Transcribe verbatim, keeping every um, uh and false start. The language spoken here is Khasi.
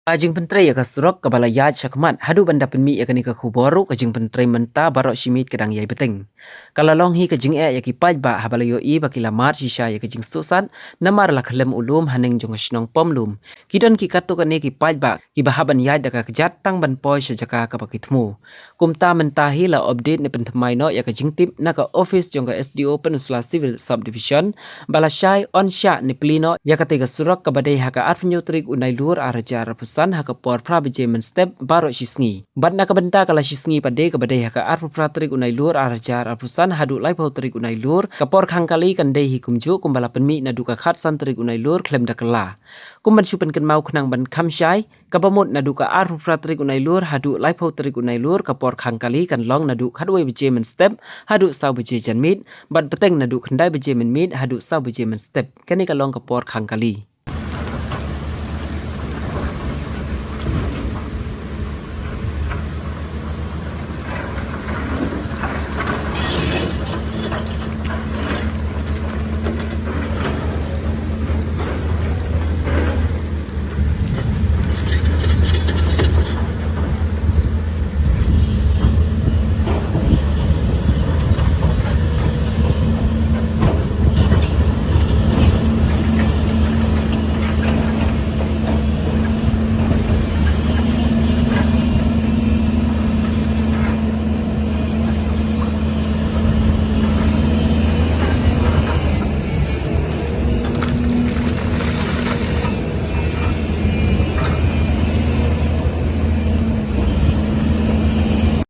Ka jingpyntrei ïa ka surok kaba la ïaid shakhmat, haduh ban da pynmih ïa kane ka khubor ruh ka jingpyntrei mynta baroh shi miet ka dang ïai bteng. Ka la long hi ka jingeh ïa ki paidbah haba la ïohi ba ki la mad shisha ïa ka jingsuhsat, namar la khlem u lum haneng jong ka shnong Pomlum. Ki don ki katto katne ki paidbah kiba hap ban ïaid da ka kjat tang ban poi sha jaka kaba ki thmu. Kumta mynta hi la update ne pynthymmai noh ïa ka jingtip na ka office jong ka S D O Peninsula Civil Subdivision, ba la shai yn shah ne plie noh ïa katei ka surok kaba dei ha ka arphew tarik u Nailur ar hajar arphew san ha ka por phra baje mynstep baroh shi sngi. Bad na ka bynta ka la shi sngi pat de kaba dei ha ka arphew phra tarik u Nailur ar hajar arphew san haduh laiphew tarik u Nailur, ka por khang kali kan dei hi kumjuh kumba la pynmih naduh ka khatsan tarik u Nailur khlem da kylla. Kum ban shu pynkynmaw khnang ban kham shai, kaba mut naduh ka arphew phra tarik u Nailur haduh laiphew tarik u Nailur ka por khang kali kan long naduh khatwei baje mynstep haduh saw baje janmiet, bad bteng naduh khyndai baje mynmiet haduh saw baje mynstep. Kane ka long ka por khang kali.